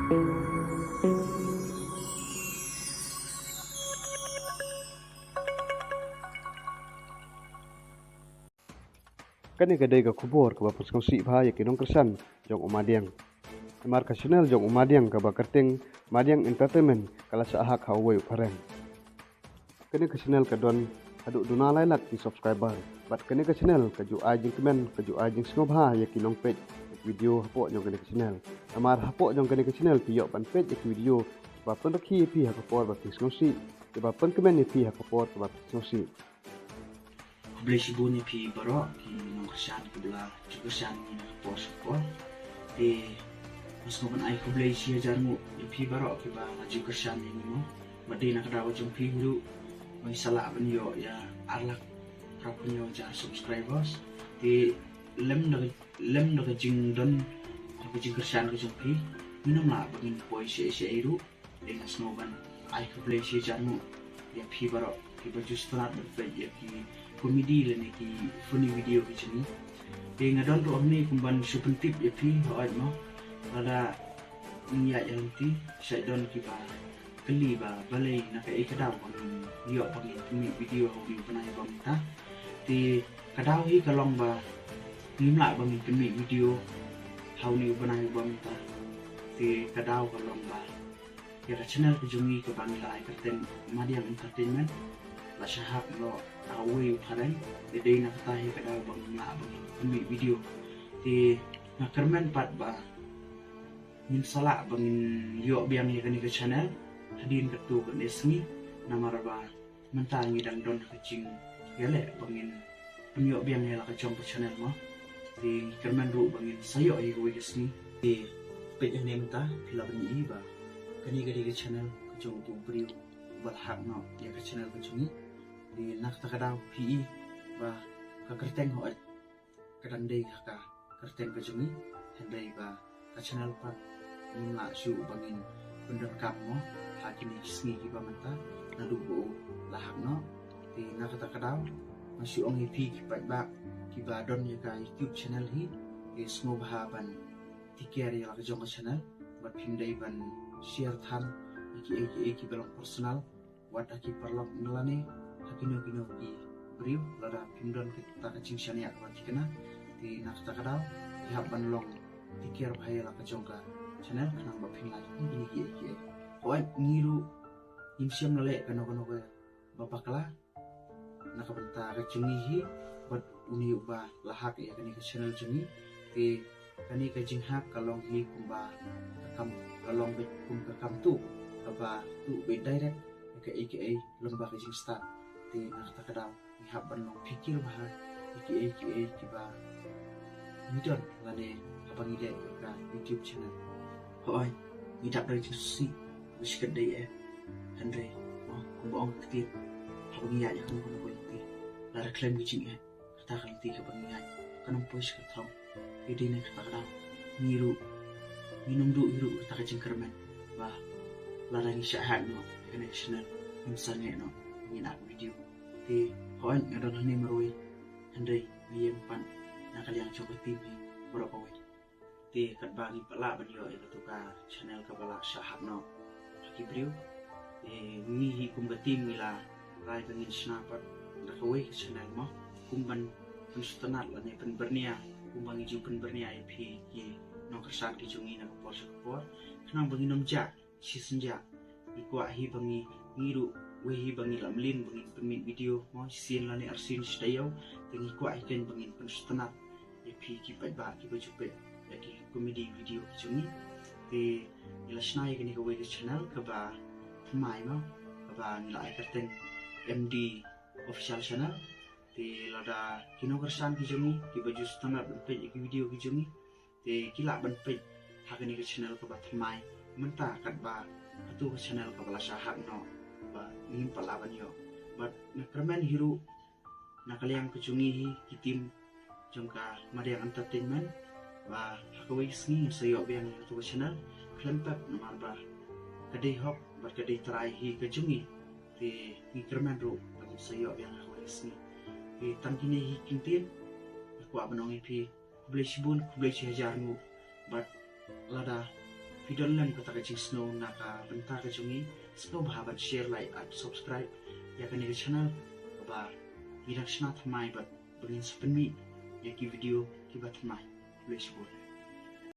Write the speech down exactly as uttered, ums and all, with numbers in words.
Kane ka dei ka khubor kaba pynsngewsih bha ïa ki nongkyrshan jong u Madiang. Namar ka channel jong u Madiang kaba kyrteng Madiang Entertainment ka la shah hack ha uwei u phareng. Kane ka channel ka don haduh duna lai lak ki subscriber. Bad kane ka channel ka ju ai jingkmen, ka ju ai jingsngewbha ïa ki nongpeit video hapoh jong kane ka channel. Namar hapoh jong kane ka channel phi ïoh ban peit ïa ki video ba pynrkhie ïa phi ha ka por ba phi sngewsih, ba pynkmen ïa phi ha ka por ba phi sngewsih. Khublei shibun ïa phi baroh ki nongkyrshan kiba la ju kyrshan ïa ngi na ka por sha ka por. Te nga sngewbha ban ai khublei shi hajar nguh ïa phi baroh kiba la ju kyrshan ïa ngi mo. Bad dei na ka daw jong phi hi ruh ba ngi sa lah ban ïoh ïa ar lak arphew hynñiew hajar subscribers. Te lem da ka, lem da ka jingdon da ka jingkyrshan ka jong phi, ngim lah ba ngin poi shaei shaei ruh. Te nga sngewbha ban ai khublei shi hajar nguh ïa phi baroh kiba ju sngewtynnat ban peit ïa ki comedy lane ki funny video ki jong ngi. Te nga don ruh hangne kum ban shu pyntip ïa phi, hooid mo. Lada ngin ïaid ïa lynti, shait don kiba kylli ba balei na kaei ka daw ba ngin ïoh ba ngin pynmih video ha une u bnai uba mynta. Te ka daw hi ka long ba ngim lah ba ngin pynmih video ha une u bnai uba mynta. Te ka daw ka long ba ïa ka channel ka jong ngi kaba ngi la ai kyrteng Madiang Entertainment la shah hack noh ha uwei u phareng. Te dei na kata hi ka daw ba ngim lah ba ngin pynmih video. Te nga kyrmen pat ba ngin sa lah ba ngin ïoh biang ïa kane ka channel hadien katto katne sngi, namar ba mynta ngi dang don ha ka jingïaleh ba ngin pynïoh biang ïa la ka jong ka channel mo. Te ngi kyrmen ruh ba ngin sa ïoh ïa kawei ka sngi. Te peit hangne mynta phi lah ban ïohi ba kane ka dei ka channel ka jong uto u briew ba la hack noh ïa ka channel ka jong ngi. Te na kata ka daw phi i ba ka kyrteng, hooid, ka dang dei ha ka kyrteng ka jong ngi, hynrei ba ka channel pat ngim lah shuh ba ngin pyndonkam mo ha kine ki sngi kiba mynta naduh ba u la hack noh. Te na kata ka daw nga shu ong ïa phi ki paidbah kiba don ïa ka YouTube channel hi, te sngewbha ban take care ïa la ka jong ka channel bad phim dei ban share than ïa kiei kiei kiba long personal wat ha ki paralok lane ha kino kino ki briew. Lada phim don kata ka jingshaniah kaba thikna, te na kata ka daw phi hap ban long take care bha ïa la ka jong ka channel khnang ba phin lah ïa kine kiei kiei. Hooid, ngi ruh ngim shym la leh kano kano kaba bakla na ka bynta ka jong ngi hi bad une uba la hack ïa kane ka channel jong ngi. Te kane ka jinghack ka long hi kumba ka kam, ka long beit kum ka kam tuh kaba tuh beit direct ïa kaei kaei lyngba ka jingstad. Te na kata ka daw ngi hap ban long phikir bha ïa kiei kiei kiba ngi don lane haba ngi leh ïa ka YouTube channel. Hooid, ngi dap da ka jingsngewsih ba shi katdei eh, hynrei mo, kumba ong ka ktien, haba ngi ïaid ïa kano kano ka lynti, lada khlem ka jingeh, kata ka lynti kaba ngi ïaid kan ym poi sha ka thong. Te dei na kata ka daw ngi ruh ngin ym duh hi ruh kata ka jingkyrmen ba lada ngi shah hack noh ïa kane ka channel, ngin sangeh noh, ngin ap video. Te hooid, nga don hangne marwei, hynrei nga ïeng pat na ka liang jong ka team hi baroh kawei. Te katba ngi pat lah ban ïoh ïa kato ka channel kaba la shah hack noh ha ki briew, te ngi hi kum ka team ngi la rai ba ngin shna pat da kawei ka channel mo, kum ban pynsngewtynnat lane pynbyrngia, kumba ngi ju pynbyrngia ïa phi ki nongkyrshan ki jong ngi na ka por sha ka por, khnang ba ngin ym jah shisynja. Ngi kwah hi ba ngi, ngi ruh wei hi ba ngi la mlien ba ngin pynmih video mo shisien lane arsien shi taïew. Te ngi kwah hi kein ba ngin pynsngewtynnat ïa phi ki paidbah kiba ju peit ïa ki comedy video ki jong ngi. Te ngi la shna ïa kane kawei ka channel kaba thymmai mo, kaba ngi la ai kyrteng M D Official Channel. Te lada ki nongkyrshan ki jong ngi kiba ju sngewtynnat ban peit ïa ki video ki jong ngi, te ki lah ban peit ha kane ka channel kaba thymmai mynta, katba kato ka channel kaba la shah hack noh ba ngim pat lah ban ïoh. Bad nga kyrmen hi ruh na ka liang ka jong ngi hi ki team jong ka Madiang Entertainment ba ha kawei ka sngi ngin sa ïoh biang ïa kato ka channel khlem pep, namar ba ka dei hok bad ka dei trai hi ka jong ngi. Te ngi kyrmen ruh ba ngin sa ïoh biang ha kawei ka sngi. Te tang kine hi ki ktien nga kwah ban ong ïa phi. Khublei shibun, khublei shi hajar nguh. Bad lada phi don lem kata ka jingsngew na ka bynta ka jong ngi, sngewbha ban share, like, and subscribe ïa kane ka channel, ba ngi dang shna thymmai bad ba ngin sa pynmih ïa ki video kiba thymmai. Khublei shibun.